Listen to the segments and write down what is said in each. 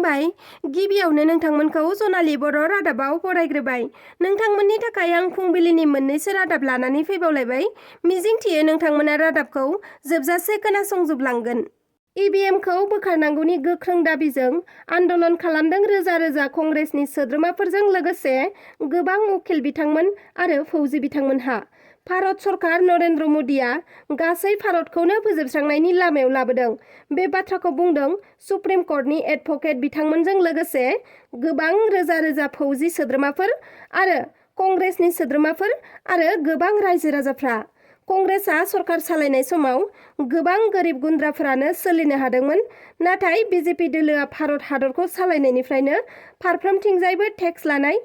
खुलुमबाय। गिबियावनो नोंथांमोनखौ जनालि बर' रादाबाव बरायग्रोबाय। नोंथांमोननि थाखाय आं फुंबिलिनि मोननैसो रादाब लानानै फैबावलायबाय। मिजिंथियो नोंथांमोना रादाबखौ जोबजासे खोनासंजोबलांगोन। ईवीएमखौ बोखारनांगौनि गोख्रों दाबिजों आन्दोलन खालामदों रोजा रोजा कंग्रेसनि सोद्रोमाफोरजों लोगोसे गोबां उखिल बिथांमोन आरो फौजि बिथांमोनहा। भारत सरकार नरेन्द्र मदिया गासै भारतखौनो फोजोबस्रांनायनि लामायाव लाबोदों। बे बाथ्राखौ बुंदों सुप्रिम कर्टनि एडभोकेट बिथांमोनजों लोगोसे गोबां रोजा रोजा फौजि सोद्रोमाफोर आरो कंग्रेसनि सोद्रोमाफोर आरो गोबां रायजो राजाफ्रा। कंग्रेसआ सरकार सालायनाय समाव गोबां गोरिब गुन्द्राफोरानो सोलिनो हादोंमोन, नाथाय बीजेपी दोलोआ भारत हादरखौ सालायनायनिफ्रायनो फारफ्रोमथिंजायबो टेक्स लानाय,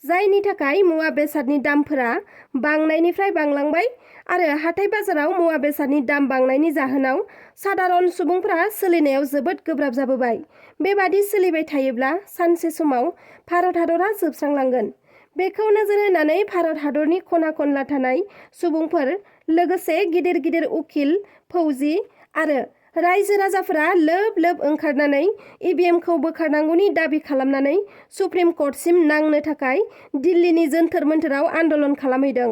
जायनि थाखाय मुवा बेसादनि दामफोरा बांनायनिफ्राय बांलांबाय आरो हाथाय बाजाराव मुवा बेसादनि दाम बांनायनि जाहोनाव साधारन सुबुंफोरा सोलिनायाव जोबोद गोब्राब जाबोबाय। बेबादि सोलिबाय थायोब्ला सानसे समाव भारत हादरा जोबस्रांलांगोन। बेखौ नोजोर होनानै भारत हादरनि खना खनला थानाय सुबुंफोर लोगोसे गिदिर गिदिर उखिल, फौजि आरो रायजो राजाफोरा लोब लोब ओंखारनानै ईवीएमखौ बोखारनांगौनि दाबि खालामनानै सुप्रिम कर्टसिम नांनो थाखाय दिल्लीनि जोन्थोर मोन्थोराव आन्दोलन खालामहैदों।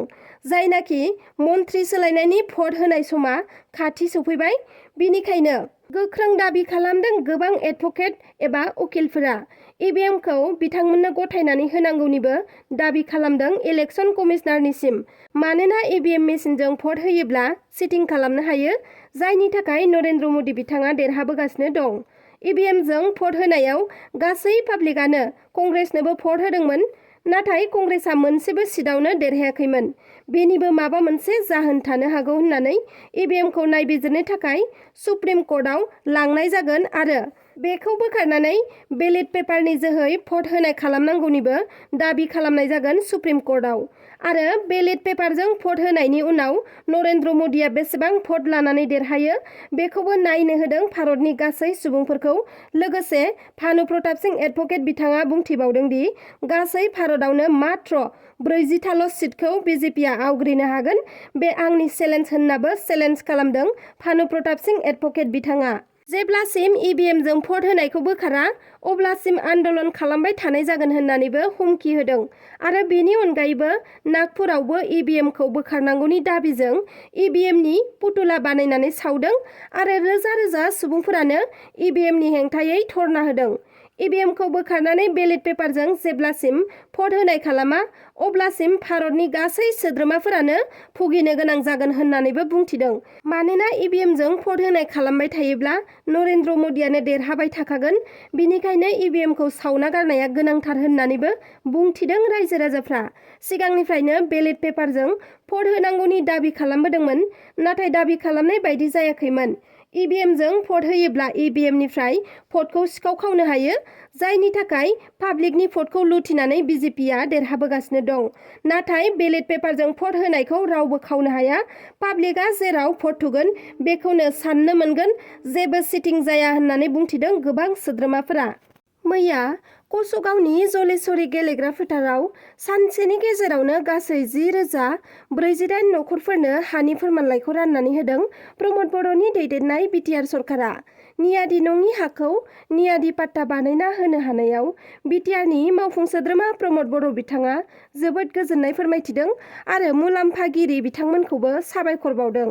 जायनाखि मन्थ्रि सोलायनायनि भट होनाय समा खाथि सफैबाय, बिनिखायनो गोख्रों दाबि खालामदों गोबां एडभोकेट एबा उखिलफोरा। ईवीएमखौ बिथांमोननो गथायनानै होनांगौनिबो दाबि खालामदों इलेक्सन कमिशनारनिसिम। मानोना ईवीएम मेसिनजों भट होयोब्ला चिटिं खालामनो हायो, जायनि थाखाय नरेन्द्र मदि बिथाङा देरहाबोगासिनो दं। ईवीएमजों भट होनायाव गासै पाब्लिकआनो कंग्रेसनोबो भट होदोंमोन, नाथाय कंग्रेसआ मोनसेबो सिटआवनो देरहायाखैमोन। बेनिबो माबा मोनसे जाहोन थानो हागौ होननानै ईवीएमखौ नायबिजिरनो थाखाय सुप्रिम कर्टआव लांनाय जागोन आरो बेखौ बोखारनानै बेलेट पेपारनि जोहै भट होनाय खालामनांगौनिबो दाबि खालामनाय जागोन सुप्रिम कर्टआव। आरो बेलेट पेपारजों भट होनायनि उनाव नरेन्द्र मदिया बेसेबां भट लानानै देरहायो बेखौबो नायनो होदों भारतनि गासै सुबुंफोरखौ। लोगोसे भानु प्रताप सिंह एडभोकेट बिथाङा बुंथिबावदों दि गासै भारतआवनो मात्र 40थाल' सिटखौ बीजेपीआ आवग्रिनो हागोन। बे आंनि चेलेन्ज होननाबो चेलेन्ज खालामदों भानु प्रताप सिंह एडभोकेट बिथाङा। जेब्लासिम ईवीएमजों भट होनायखौ बोखारा अब्लासिम आन्दोलन खालामबाय थानाय जागोन होननानैबो हुमखि होदों। आरो बेनि अनगायैबो नागपुरावबो ईवीएमखौ बोखारनांगौनि दाबिजों ईवीएमनि पुतला बानायनानै सावदों आरो रोजा रोजा सुबुंफोरानो ईवीएमनि हेंथायै धरना होदों। ईवीएमखौ बोखारनानै बेलेट पेपारजों जेब्लासिम भट होनाय खालामा अब्लासिम भारतनि गासै सोद्रोमाफोरानो भुगिनो गोनां जागोन होननानैबो बुंथिदों। मानोना ईवीएमजों भट होनाय खालामबाय थायोब्ला नरेन्द्र मदियानो देरहाबाय थाखागोन, बिनिखायनो ईवीएमखौ सावना गारनाया गोनांथार होननानैबो बुंथिदों रायजो राजाफ्रा। सिगांनिफ्रायनो बेलेट पेपारजों भट होनांगौनि दाबि खालामबोदोंमोन, नाथाय दाबि खालामनाय बायदि जायाखैमोन। ईवीएमजों भट होयोब्ला ईवीएमनिफ्राय भटखौ सिखाव खावनो हायो, जायनि थाखाय पाब्लिकनि भटखौ लुथिनानै बीजेपीआ देरहाबोगासिनो दं। नाथाय बेलेट पेपारजों भट होनायखौ रावबो खावनो हाया। पाब्लिकआ जेराव भट थुगोन बेखौनो साननो मोनगोन, जेबो चिटिं जाया होननानै बुंथिदों गोबां सोद्रोमाफोरा। मैया कसुगावनि जलेश्वरी गेलेग्रा फोथाराव सानसेनि गेजेरावनो गासै 10,048 नखरफोरनो हानि फोरमानलाइखौ राननानै होदों प्रमद बर'नि दैदेननाय बिटिआर सरकारा। नियादि नङि हाखौ नियादि पाट्टा बानायना होनो हानायाव बिटिआरनि मावफुं सोद्रोमा प्रमद बर' बिथाङा जोबोद गोजोननाय फोरमायथिदों आरो मुलाम्फागिरि बिथांमोनखौबो साबायखर बावदों।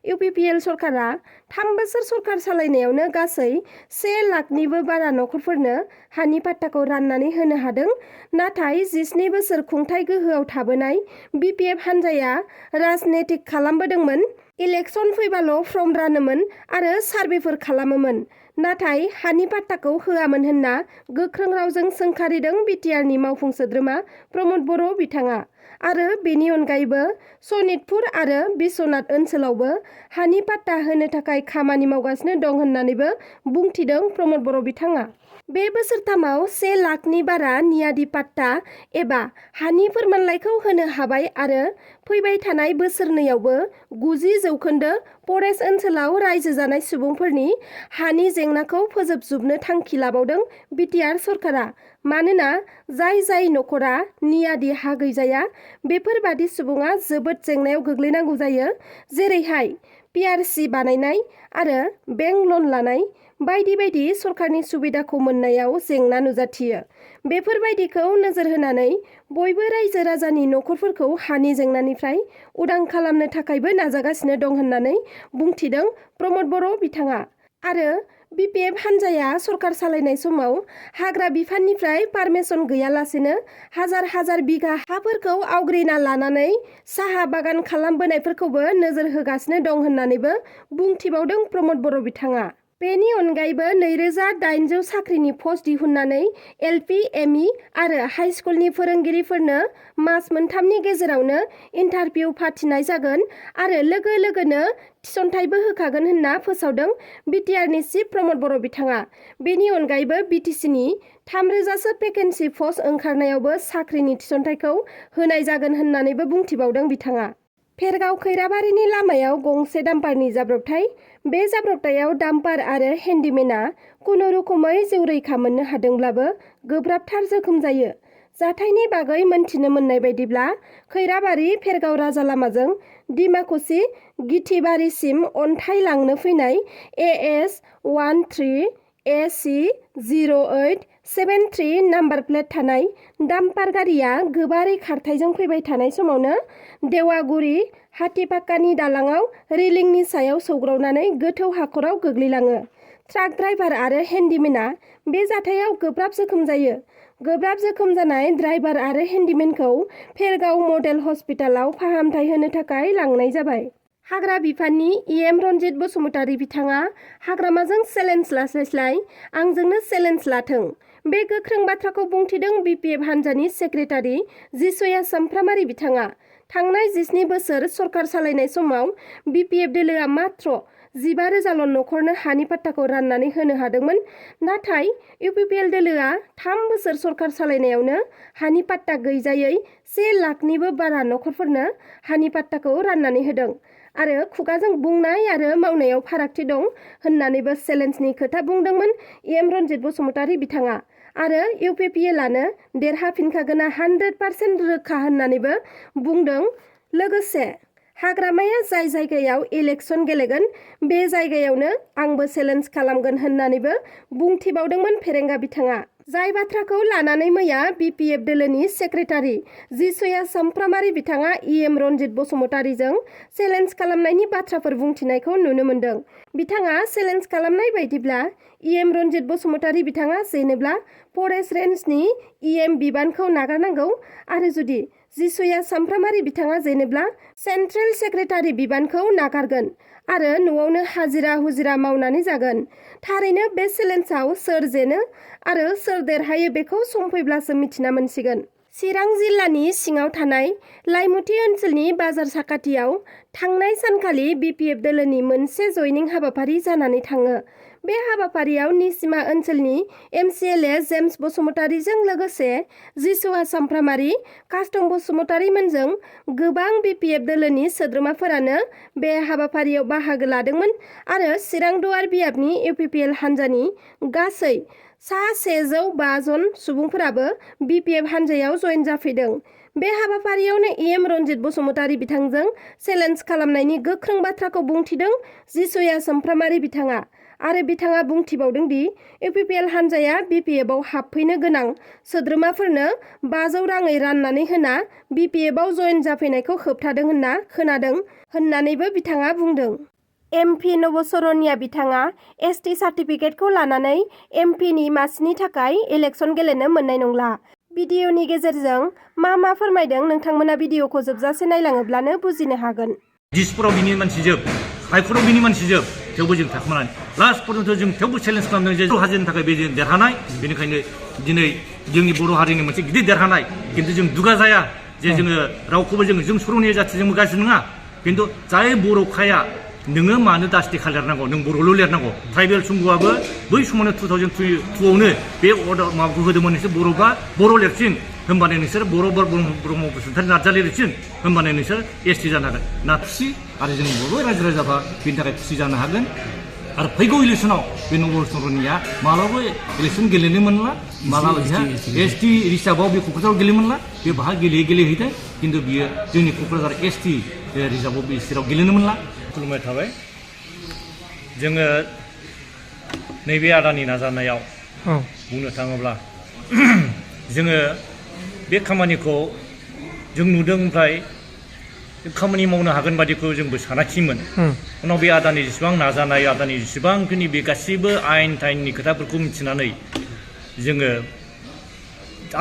इउपिपिएल सरकारा 3 बोसोर सरकार सालायनायावनो गासै 1 लाखनिबो बारा नखरफोरनो हानि पाट्टाखौ राननानै होनो हादों। नाथाय 17 बोसोर खुंथाय गोहोआव थाबोनाय बिपिएफ हान्जाया राजनेटिक खालामबोदोंमोन। इलेक्सन फैबाल' फर्म रानोमोन आरो सार्भेफोर खालामोमोन, नाथाय हानि पाट्टाखौ होआमोन होनना गोख्रों रावजों सोंखारिदों बिटिआरनि मावफुं सोद्रोमा प्रमद बर' बिथाङा। आरो बेनि अनगायैबो सनितपुर आरो बिश्वनाथ ओनसोलावबो हानि पाट्टा होनो थाखाय खामानि मावगासिनो दं होननानैबो बुंथिदों प्रमद बर' बिथाङा। बे बोसोरथामाव 1 लाखनि बारा नियादि पाट्टा एबा हानि फोरमानलाइखौ होनो हाबाय आरो फैबाय थानाय बोसोरनैयावबो 90% फरेस्ट ओनसोलाव रायजो जानाय सुबुंफोरनि हानि जेंनाखौ फोजोबजोबनो थांखि लाबावदों बिटिआर सरकारा। मानोना जाय नखरा नियादि हा गैजाया बेफोरबादि सुबुङा जोबोद जेंनायाव गोग्लैनांगौ जायो। जेरैहाय PRC बानायनाय आरो बेंक लन लानाय बायदि बायदि सरकारनि सुबिदाखौ मोननायाव जेंना नुजाथियो। बेफोरबायदिखौ नोजोर होनानै बयबो रायजो राजानि नखरफोरखौ हानि जेंनानिफ्राय उदां खालामनो थाखायबो नाजागासिनो दं होननानै बुंथिदों प्रमद बर' बिथाङा। आरो BPF हान्जाया सरकार सालायनाय समाव हाग्रा बिफाननिफ्राय पारमिसन गैयालासेनो हाजार हाजार बिघा हाफोरखौ आवग्रिना लानानै साहा बागान खालामबोनायफोरखौबो नोजोर होगासिनो दं होननानैबो बुंथिबावदों प्रमद बर' बिथाङा। बेनि अनगायैबो 2800 साख्रिनि पस्ट दिहुननानै LP, ME आरो हाइ स्कुलनि फोरोंगिरिफोरनो मास मोनथामनि गेजेरावनो इन्टारभिउ फाथिनाय जागोन आरो लोगो लोगोनो थिसनथाइबो होखागोन होनना फोसावदों BTRनि चिफ प्रमद बर' बिथाङा। बेनि अनगायैबो BTCनि 3000सो भेकेन्सि पस्ट ओंखारनायावबो साख्रिनि थिसनथाइखौ होनाय जागोन होननानैबो बुंथिबावदों बिथाङा। भेरगाव खैराबारिनि लामायाव गंसे डाम्पारनि जाब्रबथाय। बे जाब्रबथायाव डाम्पार आरो हेन्डिमेना खुनुरुखुमै जिउ रैखा मोननो हादोंब्लाबो गोब्राबथार जोखोम जायो। जाथायनि बागै मोनथिनो मोननाय बायदिब्ला खैराबारि भेरगाव राजा लामाजों डिमाकुसि गिथिबारिसिम अन्थाइ लांनो फैनाय AS 13 AC 0873 नाम्बार प्लेट थानाय डाम्पार गारिया गोबारै खारथायजों फैबाय थानाय समावनो देवागुरि हाथिपाक्कानि दालाङाव रेलिंनि सायाव सौग्रावनानै गोथौ हाखराव गोग्लैलाङो। ट्राक ड्राइभार आरो हेन्डिमेना बे जाथायाव गोब्राब जोखोम जायो। गोब्राब जोखोम जानाय ड्राइभार आरो हेन्डिमेनखौ भेरगाव मडेल हस्पिटालाव फाहामथाय होनो थाखाय लांनाय जाबाय। हाग्रा बिफाननि EM रन्जित बसुमतारी बिथाङा हाग्रामाजों चेलेन्ज लास्लायस्लाय आंजोंनो चेलेन्ज लाथों। बे गोख्रों बाथ्राखौ बुंथिदों BPF हान्जानि सेक्रेटारि जिसया सामफ्रामारि बिथाङा। थांनाय 17 बोसोर सरकार सालायनाय समाव BPF दोलोआ मात्र 15,000ल' नखरनो हानि पाट्टाखौ राननानै होनो हादोंमोन। नाथाय UPPL दोलोआ 3 बोसोर सरकार सालायनायावनो हानि पाट्टा गैजायै 1 लाखनिबो बारा नखरफोरनो हानि पाट्टाखौ राननानै होदों। आरो खुगाजों बुंनाय आरो मावनायाव फारागथि दं होननानैबो चेलेन्जनि खोथा बुंदोंमोन EM रन्जित बसुमतारी बिथाङा। आरो UPPLआनो देरहाफिनखागोना 100% रोखा होननानैबो बुंदों। लोगोसे हाग्रामाया जाय जायगायाव इलेक्सन गेलेगोन बे जायगायावनो आंबो चेलेन्ज खालामगोन होननानैबो बुंथिबावदोंमोन फेरेंगा बिथाङा। जाय बाथ्राखौ लानानै मैया BPF दोलोनि सेक्रेटारि जिसया सामफ्रामारि बिथाङा EM रन्जित बसुमतारीजों चेलेन्ज खालामनायनि बाथ्राफोर बुंथिनायखौ नुनो मोन्दों। बिथाङा चेलेन्ज खालामनाय बायदिब्ला EM रन्जित बसुमतारी बिथाङा जेनोब्ला फरेस्ट रेन्जनि EM बिबानखौ नागारनांगौ आरो जुदि जिसया सामफ्रामारि बिथाङा जेनोब्ला सेन्ट्रेल सेक्रेटारि बिबानखौ नागारगोन आरो न'आवनो हाजिरा हुजिरा मावनानै जागोन। थारैनो बे चेलेन्जआव सोर जेनो आरो सोर देरहायो बेखौ सम फैब्लासो मिथिना मोनसिगोन। चिरां जिल्लानि सिङाव थानाय लाइमुथि ओनसोलनि बाजार साखाथियाव थांनाय सानखालि BPF दोलोनि मोनसे जयनिं हाबाफारि जानानै थाङो। बे हाबाफारियाव निसिमा ओनसोलनि MCLA जेम्स बसुमतारीजों लोगोसे जिसुआ सामफ्रामारि, कास्टम बसुमतारीमोनजों गोबां BPF दोलोनि सोद्रोमाफोरानो बे हाबाफारियाव बाहागो लादोंमोन आरो चिरां दुवार बियाबनि UPPL हान्जानि गासै 105 जन सुबुंफोराबो BPF हान्जायाव जयेन जाफैदों। बे हाबाफारियावनो EM रन्जित बसुमतारी बिथांजों चेलेन्ज खालामनायनि गोख्रों बाथ्राखौ बुंथिदों जिसया सामफ्रामारि बिथाङा। आरो बिथाङा बुंथिबावदों दि UPPL हान्जाया BPFआव हाबफैनो गोनां सोद्रोमाफोरनो 500 राङै राननानै होना BPFआव जयेन जाफैनायखौ होबथादों होनना खोनादों होननानैबो बिथाङा बुंदों। MP नबसरनिया बिथाङा ST सार्टिफिकेटखौ लानानै MPनि मासिनि थाखाय इलेक्सन गेलेनो मोननाय नंला। भिडिअनि गेजेरजों मा फोरमायदों नोंथांमोना भिडिअखौ जोबजासे नायलाङोब्लानो बुजिनो हागोन। दिसपुराव बिनि मानसि जोब, हाइकर्टआव बिनि मानसि जोब, थेवबो जों थाखोमानानै लास्ट पर्यन्त जों थेवबो चेलेन्ज खालामदों जे बर' हारिनि थाखाय बे जों देरहानाय। बेनिखायनो दिनै जोंनि बर' हारिनि मोनसे गिदिर देरहानाय। खिन्थु जों दुगा जाया जे जोङो रावखौबो जों सर'निया जाथिजोंबो गाज्रि नङा। खिन्थु जाय बर'खाया नोङो मानो दास्ति लिरनांगौ, नों बर'ल' लिरनांगौ। ट्राइबेल संघआ बै समावनो 2002आवनो बे अर्डार माबाखौ होदोंमोन नोंसोर बर'बा बर' लिरसिन, होमबानो नोंसोर बर' ब्रह्म बसुमतारी नार्जारि लिरसिन, होमबानो नोंसोर ST जानो हागोन ना खुसि। आरो जों बर' रायजो राजाफ्रा बेनि थाखाय खुसि जानो हागोन। आरो फैगौ इलेक्सनाव बे नबसरनिया मालाबा इलेक्सन गेलेनो मोनला, मालाबा ST रिजार्भआव बे क'क्राझाराव गेलेनो मोनला। बे बाहा गेलेहैदों, खिन्थु बियो जोंनि क'क्राझार ST रिजार्भआव बे सिराव गेलेनो मोनला। खुलुमनाय थाबाय जोङो नैबे आदानि नाजानायाव बुंनो थाङोब्ला जोङो बे खामानिखौ जों नुदों ओमफ्राय खामानि मावनो हागोन बादिखौ जोंबो सानाखिमोन उनाव बे आदानि जेसेबां नाजानाय आदानि जेसेबांखिनि बे गासिबो आयेन थाइननि खोथाफोरखौ मिथिनानै जोङो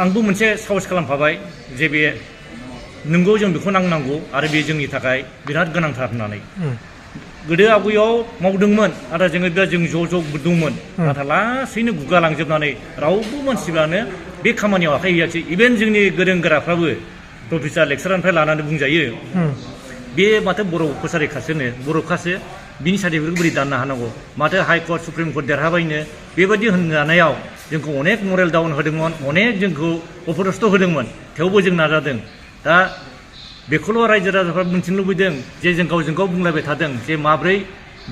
आंबो मोनसे साहस खालामफाबाय जे बे नंगौ जों बेखौ नांनांगौ आरो बे जोंनि थाखाय बिराद गोनांथार होननानै गोदो आवगायाव मावदोंमोन आरो जोङो जों ज' दंमोन नाथाय लासैनो गुगालांजोबनानै रावबो मानसिफ्रानो बे खामानियाव आखाइ होयाखिसै इभेन जोंनि गोरों गोराफ्राबो प्रफेसार लेक्सारारनिफ्राय लानानै बुंजायो बे माथो बर' कसारिखासोनो बर'खासो बिनि सार्टिफिकेटखौ बोरै दाननो हानांगौ माथो हाइकर्ट सुप्रिम कर्ट देरहाबायनो बेबायदि होनजानायाव जोंखौ अनेक मरेल डाउन होदोंमोन अनेक जोंखौ अपदस्थ होदोंमोन थेवबो जों नाजादों दा बेखौल' रायजो राजाफ्रा मिन्थिनो लुबैदों जे जों गावजों गाव बुंलायबाय थादों जे माब्रै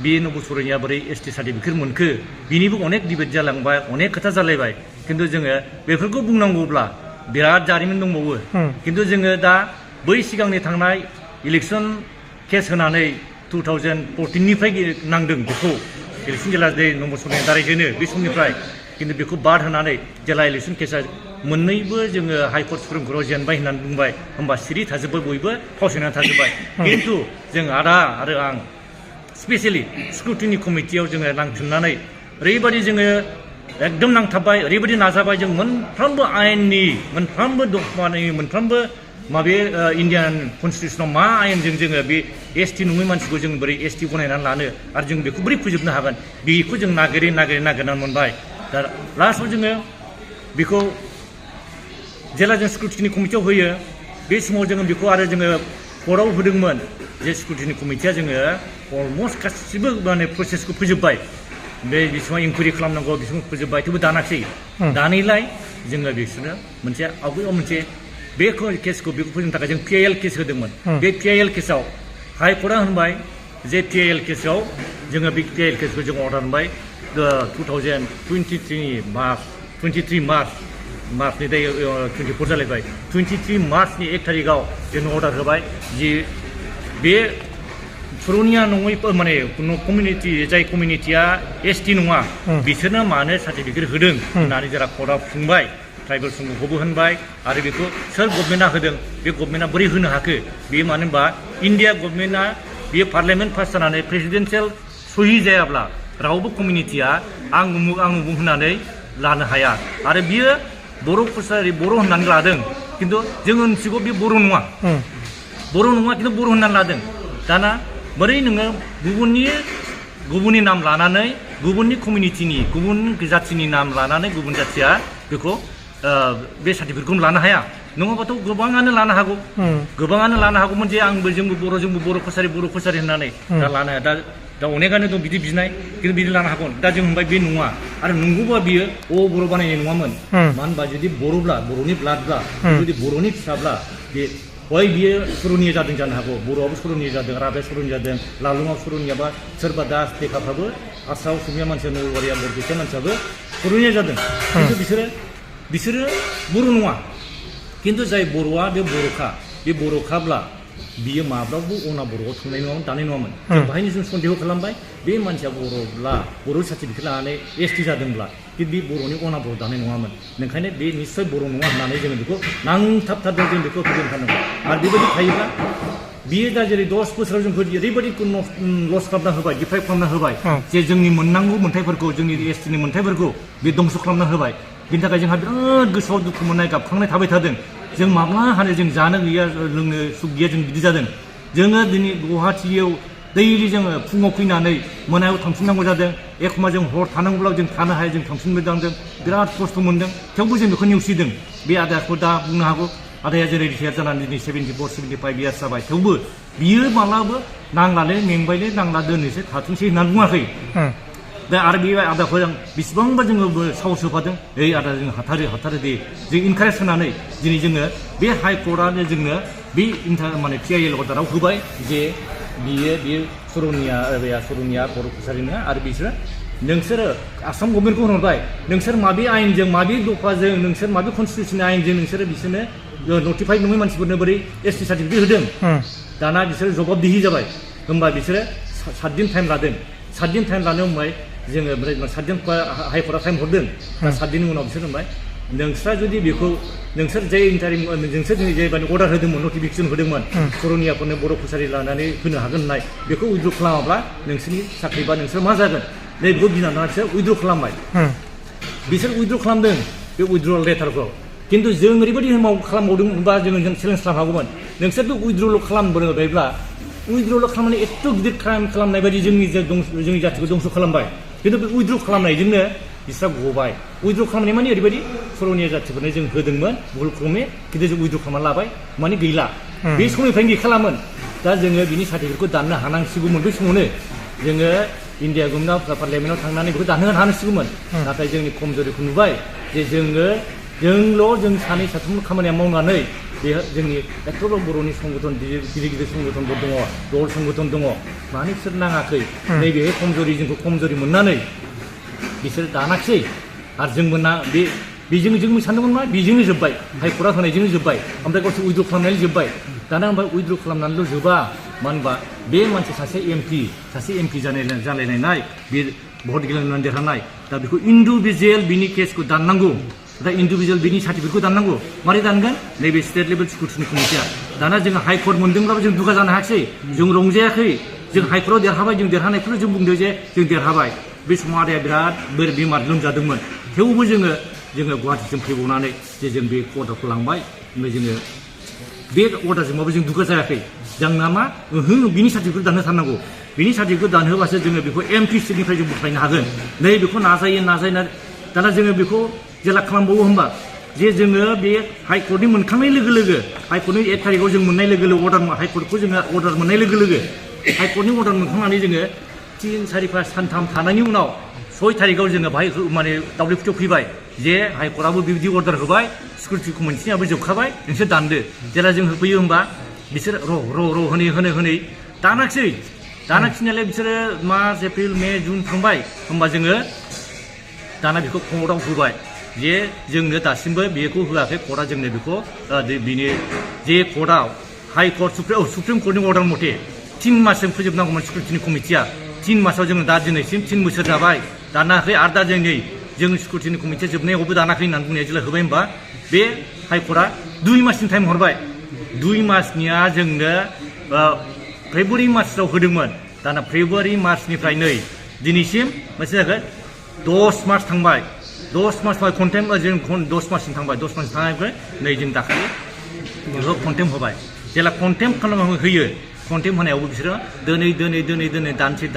बे नबसरनिया बोरै एसटि सार्टिफिकेट मोनखो बिनिबो अनेक डिबेट जालांबाय अनेक खोथा जालायबाय खिन्थु जोङो बेफोरखौ बुंनांगौब्ला बिराद जारिमिन दंबावो खिन्थु जोङो दा बै सिगांनि थांनाय इलेक्सन केस होनानै 2014निफ्राय नांदों बेखौ इलेक्सन जेला नबसरनि दारायजेनो बे समनिफ्राय खिन्थु बेखौ बाद होनानै जेला इलेक्सन केसा मोननैबो जोङो हाइकर्ट सुप्रिम कर्टआव जेनबाय होननानै बुंबाय होमबा सिरि थाजोब्बाय बयबो फावसायनानै थाजोब्बाय खिन्थु जों आदा आरो आं स्पेसियेलि स्क्रुटिनि कमिटियाव जोङो नांफिननानै ओरैबायदि जोङो एकदम नांथाबबाय ओरैबायदि नाजाबाय जों मोनफ्रोमबो आयेननि मोनफ्रोमबो दफानि मोनफ्रोमबो माबे इन्डियान कनस्टिटिउसनाव मा आयेनजों जोङो बे एसटि नङै मानसिखौ जों बोरै एसटि गनायनानै लानो आरो जों बेखौ बोरै फोजोबनो हागोन बेखौ जों नागिरनानै मोनबाय दा लास्टआव जोङो बेखौ जेला जों स्क्रुटिनि कमिटियाव होयो बे समाव जोङो बेखौ आरो जोङो कर्टआव होदोंमोन जे स्क्रुटिनि कमिटिया जोङो अलमस्ट गासिबो माने प्रसेसखौ फोजोबबाय बे बेसेबां इनकुवारि खालामनांगौ बेसेबां फोजोबबाय थेवबो दानाखिसै दानैलाय जोङो बिसोरनो मोनसे आवगायाव मोनसे बे केसखौ बेखौ फोजोबनो थाखाय जों PIL केस होदोंमोन बे PIL केसाव हाइकर्टआ होनबाय जे PIL केसाव जोङो बे PIL केसखौ जों अर्डार होनबाय 23 मार्चनि दायो 24 जालायबाय 23 मार्चनि 1 थारिखआव जों अर्डार होबाय जि बे पुरुनिया नङै माने कमिउनिटि जाय कमिउनिटिया एसटि नङा बिसोरनो मानो सार्टिफिकेट होदों होननानै जेला कर्टआव बुंबाय ट्राइबेल संघखौबो होनबाय आरो बेखौ सोर गभर्नमेन्टआ होदों बे गभर्नमेन्टआ बोरै होनो हाखो बेयो मानो होनबा इन्डिया गभर्नमेन्टआ बेयो पार्लियामेन्ट पास जानानै प्रेसिडेन्सियेल सहि जायाब्ला रावबो कमिउनिटिया आं उमुक होननानै लानो हाया आरो बियो बर' कसारि बर' होननानै लादों खिन्थु जोङो मिथिगौ बे बर' नङा खिन्थु बर' होननानै लादों दाना बोरै नोङो गुबुननि नाम लानानै गुबुननि कमिउनिटिनि गुबुन जाथिनि नाम लानानै गुबुन जाथिया बेखौ बे सार्टिफिकेटखौ लानो हाया नङाबाथ' गोबाङानो लानो हागौमोन जे जोंबो बर' कसारि होननानै दा लानो हाया दा अनेकानो दं बिदि बिनाय खिन्थु बिदि लानो हागौ दा जों होनबाय बे नङा आरो नंगौबा बियो बर' बानायनाय नङामोन मानो होनबा जुदि बर'ब्ला बर'नि ब्लाडब्ला जुदि बर'नि फिसाब्ला बे हय बियो सर'निया जादों जानो हागौ बर'आबो सर'निया जादों राभाया सर'निया जादों लालुङाव सर'नियाबा सोरबा दास देखाफ्राबो हारसा असमिया मानसिया नलबारिया बरपेटा मानसियाबो सर'निया जादों खिन्थु बिसोरो बर' नङा खिन्थु जाय बर'आ बे बर'खाब्ला बियो माब्लाबो बर'आव थांनाय नङामोन दानाय नङामोन बाहायनो जों सन्देह खालामबाय बे मानसिया बर'ब्ला बर' सार्टिफिकेट लानानै एसटि जादोंब्ला बे बर'नि बर' दानाय नङामोन ओंखायनो बे निस्सय बर' नङा होननानै जोङो बेखौ नांथाबथारदों जों बेखौ फोजोबथारनांगौ आरो बेबायदि थायोब्ला बियो दा जेरै 10 बोसोराव जोंखौ ओरैबायदि लस खालामना होबाय डिप्राइभ खालामना होबाय जे जोंनि मोननांगौ मोन्थाइफोरखौ जोंनि एसटिनि मोन्थाइफोरखौ बे दंस' खालामना होबाय बिनि थाखाय जोंहा बिराद गोसोआव दुखु मोननाय गाबखांनाय थाबाय थादों जों माब्ला हानो जों जानो गैया लोंनो सुख गैया जों बिदि जादों जोङो दिनै गुवाहाटियाव दैलि जोङो फुङाव फैनानै मोनायाव थांफिननांगौ जादों एखम्बा जों हर थानांगौब्ला जों थानो हाया जों थांफिनबोदांदों बिराद खस्थ' मोनदों थेवबो जों बेखौ नेवसिदों बे आदाखौ दा बुंनो हागौ आदाया जेरै रिटायार जानानै दिनै 74-75 इयार्स जाबाय थेवबो बियो माब्लाबो नांलालै मेंबायलै नांला दोननोसै थाथोंसै होननानै बुङाखै दा आरो बे आदाखौ जों बेसेबांबा जोङो साहस होफादों आदा जों हाथारो दे जों इनकारेज होनानै दिनै जोङो बे हाइकर्टआनो जोंनो बे माने PIL अर्डाराव होबाय जे बियो सर'निया बर' कसारि नङा आरो बिसोरो नोंसोरो आसाम गभर्नमेन्टखौ होनहरबाय नोंसोर माबे आयेनजों माबे दफाजों नोंसोर माबे कनस्टिटिउसननि आयेनजों नोंसोरो बिसोरनो नटिफाइड नङै मानसिफोरनो बोरै एसटि सार्टिफिकेट होदों दाना बिसोरो जबाबदिहि जाबाय होमबा बिसोरो 7 दिन टाइम लादों 7 दिन टाइम लानो होनबाय जोङो ओमफ्राय 7 दिन हाइकर्टआ टाइम हरदों दा 7 दिननि उनाव बिसोर होनबाय नोंस्रा जुदि बेखौ नोंसोर जे इन्टारिम नोंसोर जे माने अर्डार होदोंमोन नटिफिकेसन होदोंमोन सर'नियाफोरनो बर' कसारि लानानै होनो हागोन होननाय बेखौ उइद्र' खालामाब्ला नोंसोरनि साख्रि बा नोंसोर मा जागोन नै बेखौ गिनानै बिसोर उइद्र' खालामबाय बिसोर उइद्र' खालामदों बे उइद्र' लेटारखौ खिन्थु जों ओरैबायदि खालामबावदोंमोनबा जों चेलेन्ज खालामनो हागौमोन नोंसोर बे उइद्र'ल' खालामबोबायब्ला उइद्र'ल' खालामनानै एथ' गिदिर क्राइम खालामनाय बायदि जोंनि जाथिखौ दंस' खालामबाय खिन्थु बे उइद्र' खालामनायजोंनो बिस्रा गबाय उइद्र' खालामनाय माने ओरैबायदि सर'निया जाथिफोरनो जों होदोंमोन भुल क्रमे खिन्थु जों उइद्र' खालामना लाबाय माने गैला बे समनिफ्रायनो गैखालामोन दा जोङो बिनि सार्टिफिकेटखौ दाननो हानांसिगौमोन बै समावनो जोङो इन्डिया गभर्नमेन्टआव पार्लियामेन्टआव थांनानै बेखौ दानहोनो हानांसिगौमन नाथाय जोंनि खमजोरिखौ नुबाय जे जों सानै साथाम खामानिया मावनानै बे जोंनि एथ'ल' बर'नि संगठन गिदिर संगठनफोर दङ दल संगठन दङ मानो बिसोर नाङाखै नैबेहाय खमजरि जोंखौ खमजरि मोननानै बिसोर दानाखिसै आरो जोंबो बेजों जों सानदोंमोन मा बेजोंनो जोब्बाय हाइकर्टआ होनायजोंनो जोब्बाय ओमफ्राय गावसोर उइद्र' खालामनानै जोब्बाय दाना ओमफ्राय उइद्र' खालामनानैल' जोबा मानो होनबा बे मानसि सासे एमपि जालायनाय बे भट गेलेनानै देरहानाय दा बेखौ इन्डिभिजुवेल बिनि केसखौ दाननांगौ दा इन्डिभिजुवेल बिनि सार्टिफिकेटखौ दाननांगौ मारै दानगोन नैबे स्टेट लेभेल स्क्रुटिनि कमिटिया दाना जोङो हाइकर्ट मोनदोंब्लाबो जों दुगा जानो हायाखिसै जों रंजायाखै जों हाइकर्टआव देरहाबाय जों देरहानायखौनो जों बुंदों जे जों देरहाबाय बे समाव आदाया बिराद बेमार लोमजादोंमोन थेवबो जोङो गुवाहाटिसिम फैबावनानै जे जों बे अर्डारखौ लांबाय ओमफ्राय जोङो बे अर्डारजोंबाबो जों दुगा जायाखै जोंना मा बिनि सार्टिफिकेट दानहोथारनांगौ बिनि सार्टिफिकेट दानहोबासो जोङो बेखौ एमपि सिटनिफ्राय जों बोख्लायनो हागोन नै बेखौ नाजायो दाना जोङो बेखौ जेला खालामबावो होनबा जे जोङो बे हाइकर्टनि मोनखांनाय लोगो लोगो हाइकर्टनि 1 थारिखआव जों मोननाय लोगो लोगो हाइकर्टखौ जोङो अर्डार मोननाय लोगो लोगो हाइकर्टनि अर्डार मोनखांनानै जोङो 3, 4, 5 सानथाम थानायनि उनाव 6 थारिखआव जोङो बाहाय माने दावलिफुथियाव फैबाय जे हाइकर्टआबो बिबायदि अर्डार होबाय सिकिउरिटि कमिटिनियाबो जोबखाबाय नोंसोर दानदो जेला जों होफैयो होनबा बिसोर र' होनै दानाखिनायालाय बिसोरो मार्च एप्रिल मे जुन थांबाय होनबा जोङो दाना बेखौ कर्टआव होबाय जे जोंनो दासिमबो बेखौ होआखै कर्टआ जोंनो बेखौ बिनि जे कर्टआव हाइकर्ट सुप्रिम कर्टनि अर्डार मथे 3 मासजों फोजोबनांगौमोन सिकिउरिटिनि कमिटिया 3 मासाव जोङो दा दिनैसिम 3 बोसोर जाबाय दानाखै आरो दा जों सिकिउरिटिनि कमिटिया जोबनायावबो दानाखै होननानै बुंनाया जेला होबाय होनबा बे हाइकर्टआ 2 मासनि टाइम हरबाय 2 मासनिया जोंनो फेब्रुवारि मार्चआव होदोंमोन दाना फेब्रुवारि मार्चनिफ्राय नै दिनैसिम मोनसे जागोन 10 मार्च थांबाय 10 मार्च कन्टेम जों 10 मार्चसिम थांबाय 10 मार्च थांनायनिफ्राय नै जों दाखालि बेखौ कन्टेम होबाय जेला कन्टेम खालामनानै होयो कन्टेम होनायावबो बिसोरो दोनै दानसै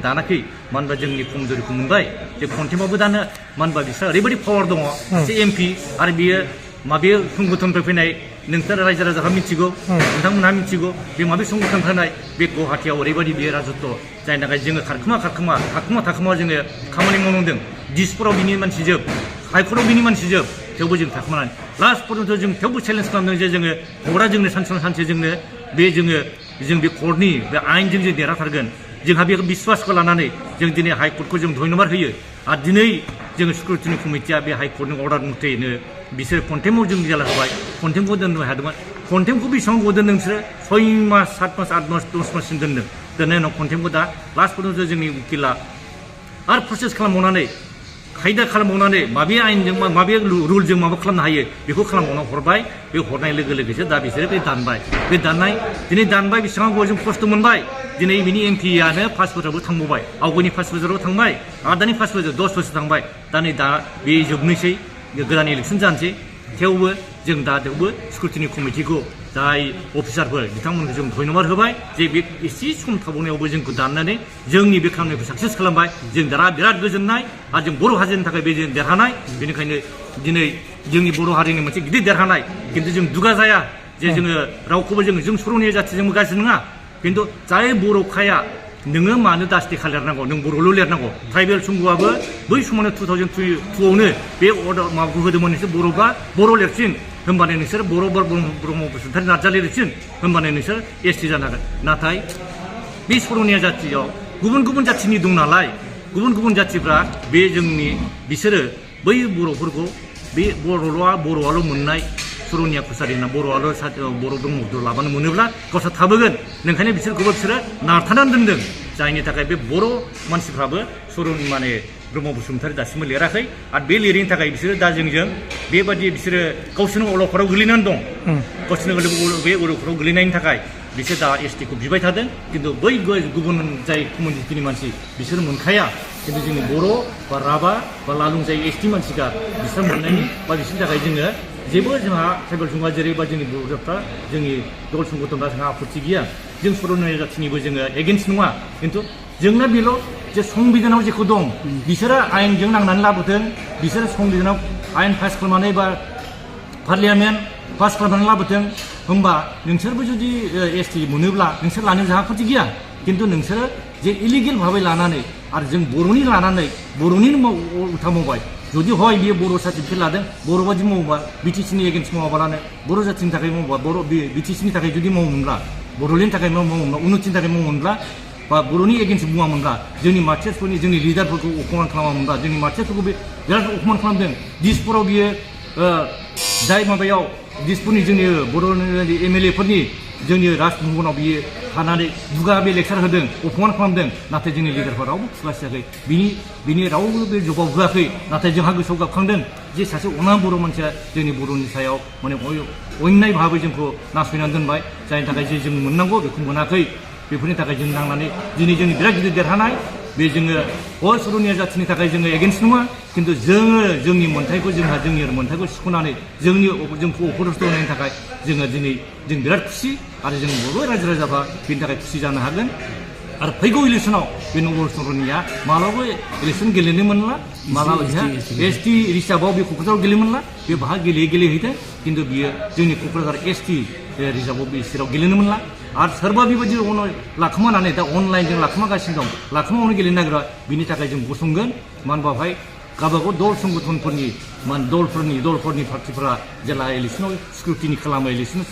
दानाखै मानो होनबा जोंनि खमजोरिखौ मोनबाय जे कन्टेमावबो दानो मानो होनबा बिसोर ओरैबायदि पावार दङ सासे एमपि आरो बियो माबे संगठननिफ्राय फैनाय नोंसोर रायजो राजाफ्रा मिथिगौ नोंथांमोनहा मिथिगौ बे माबे संगठन फैनाय बे गुवाहाटियाव ओरैबायदि बेयो राजत्व जायनि थाखाय जोङो थाखोमा जोङो खामानि मावनांदों दिसपुराव बिनि मानसि जोब हाइकर्टआव बिनि मानसि जोब थेवबो जों थाखोमानानै लास्ट पर्यन्त जों थेवबो चेलेन्ज खालामदों जे जोङो कर्टआ जोंनो सानसे जोंनो जों बे कर्टनि बे आयेनजों जों देरहाथारगोन जोंहा बे बिश्वासखौ लानानै जों दिनै हाइकर्टखौ जों धन्यबाद होयो आरो दिनै जोङो सिकिउरिटिनि कमिटिया बे हाइकर्टनि अर्डार मथेनो बिसोर कन्टेमाव जों जेला होबाय कन्टेमखौ दोननो हादोंमोन कन्टेमखौ बेसेबां गोबाव दोनदों बिसोरो 6 मास 7 मास 8 मास 10 माससिम दोननायनि उनाव कन्टेमखौ दा लास्ट पर्यन्त जोंनि उकिला आरो प्रसेस खालामबावनानै खायदा खालामबावनानै माबे आयेनजों माबे रुलजों माबा खालामनो हायो बेखौ खालामबावना हरबाय बे हरनाय लोगो लोगोसो दा बिसोरो बे दानबाय दिनै दानबाय बेसेबां गोबाव जों खस्थ' मोनबाय दिनै बिनि एमपिआनो 5 बोसोरावबो थांबावबाय आवगायनि 5 बोसोराव थांबाय आरो दानि 5 बोसोर 10 बोसोर थांबाय दा बे जोबनोसै गोदान इलेक्सन जानोसै थेवबो जों सिकिउरिटिनि कमिटिखौ जाय अफिसारफोर बिथांमोनखौ जों धन्यबाद होबाय जे बे एसे सम थाबावनायावबो जोंखौ दाननानै जोंनि बे खामानिखौ साक्सेस खालामबाय जों दा बिराद गोजोननाय आरो जों बर' हारिनि थाखाय बे जों देरहानाय बेनिखायनो दिनै जोंनि बर' हारिनि मोनसे गिदिर देरहानाय खिन्थु जों दुगा जाया जे जोङो रावखौबो जों सर'निया जाथिजोंबो गाज्रि नङा खिन्थु जाय बर'खाया नोङो मानो दास्टिखा लिरनांगौ नों बर'ल' लिरनांगौ ट्राइबेल संघआबो बै समावनो 2002आवनो बे अर्डार माबाखौ होदोंमोन नोंसोर बर'बा बर' लिरसिन होमबानो नोंसोर ब्रह्म बसुमतारी नार्जारि लिरसिन होमबानो नोंसोर एसटि जानो हागोन नाथाय बे सर'निया जाथियाव गुबुन जाथिनि दं नालाय गुबुन जाथिफ्रा बे बिसोरो बै बर'फोरखौ बे बर'आल' मोननाय सर'निया कसारि होनना बर' ब्रह्मखौ लाबानो मोनोब्ला गावसोर थाबोगोन नोंखायनो बिसोरो नारथानानै दोनदों जायनि थाखाय बे बर' मानसिफ्राबो सर'नि माने ब्रह्म बसुमतारी दासिमबो लिराखै आरो बे लिरैनि थाखाय बिसोरो दा जोंजों बेबादि बिसोरो गावसोरनो अलखदाव गोलैनानै दं गावसोरनो बे अलखदाव गोलैनायनि थाखाय बिसोर दा एसटिखौ बिबाय थादों खिन्थु बै गुबुन जाय कमिउनिटिनि मानसि बिसोर मोनखाया खिन्थु जोंनि बर' बा राभा बा लालुं जाय एसटि मानसिखा बिसोर मोननायनि बा बिसोरनि थाखाय जोङो जेबो जोंहा ट्राइबेल सुबुङा जेरै बा जोंनि बर'फ्रा जोंनि दल संगठनफ्रा जोंहा आपत्ति गैया जों सर'निया जाथिनिबो जोङो एगेन्स्ट नङा खिन्थु जोंना बेल' जे संबिधानाव जेखौ दं बिसोरो आयेनजों नांनानै लाबोदों बिसोरो संबिधानाव आयेन पास खालामनानै बा पार्लियामेन्ट पास खालामनानै लाबोदों होमबा नोंसोरबो जुदि एसटि मोनोब्ला नोंसोर लानो जोंहा आपत्ति गैया खिन्थु नोंसोरो जे इलिगेल भाबै लानानै आरो जों बर'नि लानानै बर'निनो उल्था मावबाय जुदि हय बियो बर' सार्टिफिकेट लादों बर' बादि मावोबा बिटिसिनि एगेन्स्ट मावाबालानो बर' जाथिनि थाखाय मावोबा बर' बिटिसिनि थाखाय जुदि मावोमोनब्ला बर'लेण्डनि थाखाय मावोमोनब्ला उन्नतिनि थाखाय मावोमोनब्ला बा बर'नि एगेन्स्ट बुङामोनब्ला जोंनि मार्टियार्सफोरनि जोंनि लिडारफोरखौ अपमान खालामामोनब्ला जोंनि मार्टियार्सफोरखौ बे बिराद अपमान खालामदों दिसपुराव बियो जाय माबायाव दिसपुरनि जोंनि बर'नि एमएलए फोरनि जोंनि राजभवनाव बियो थानानै दुगा बे लेक्सार होदों अपमान खालामदों नाथाय जोंनि लिडारफोरा रावबो खुलासियाखै बिनि रावबो बे जबाब होआखै नाथाय जोंहा गोसोआव गाबखांदों जे सासे अना बर' मानसिया जोंनि बर'नि सायाव माने अन्याय भाबै जोंखौ नासयनानै दोनबाय जायनि थाखाय जे जों मोननांगौ बेखौ मोनाखै बेफोरनि थाखाय जों नांनानै दिनै जोंनि बिराद गिदिर देरहानाय बे जोङो हय सर'निया जाथिनि थाखाय जोङो एगेन्स्ट नङा खिन्थु जोङो जोंनि मोन्थायखौ जोंनि मोन्थायखौ सिख'नानै जोंखौ अपदस्थ होनायनि थाखाय जोङो दिनै जों बिराद खुसि आरो जों बयबो रायजो राजाफ्रा बेनि थाखाय खुसि जानो हागोन आरो फैगौ इलेक्सनाव बे नगर सर'निया मालाबाबो इलेक्सन गेलेनो मोनला मालाबा एसटि रिजार्भआव बे क'क्राझाराव गेलेनो मोनला बे बाहा गेलेहैदों खिन्थु बियो जोंनि क'क्राझार एसटि रिजार्भआव बे सिराव गेलेनो मोनला आरो सोरबा बेबायदि लाखोमानानै दा अनलाइनजों लाखोमागासिनो दं लाखोमानो गेलेनो नागिरा बिनि थाखाय जों गसंगोन मानो होनबा बेवहाय गावबागाव दल संगठनफोरनि दलफोरनि पार्टिफोरा जेला इलेक्सनाव स्क्रुटिनि खालामो इलेक्सनाव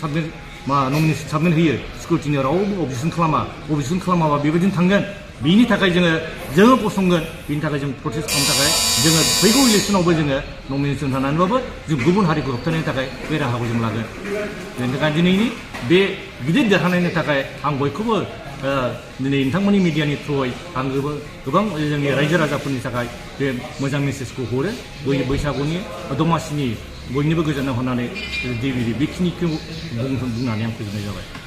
नमिनेसन साबमिट होयो स्क्रुटिनि रावबो अबजेक्सन खालामाबा बेबायदिनो थांगोन बिनि थाखाय जोङो गसंगोन बिनि थाखाय जों प्रटेस्ट खालामनो थाखाय जोङो फैगौ इलेक्सनावबो जोङो नमिनेसन होनानैबाबो जों गुबुन हारिखौ होबथानायनि थाखाय बे राहाखौ जों लागोन बेनि थाखाय दिनैनि बे गिदिर देरहानायनि थाखाय आं बयखौबो दिनै नोंथांमोननि मिडियानि थ्रुयै आं गोबां जोंनि रायजो राजाफोरनि थाखाय बे मोजां मेसेजखौ हरो बैसागुनि दमासिनि बयनिबो गोजोननाय होनानै बेखिनिखौ बुंनानै आं फोजोबनाय जाबाय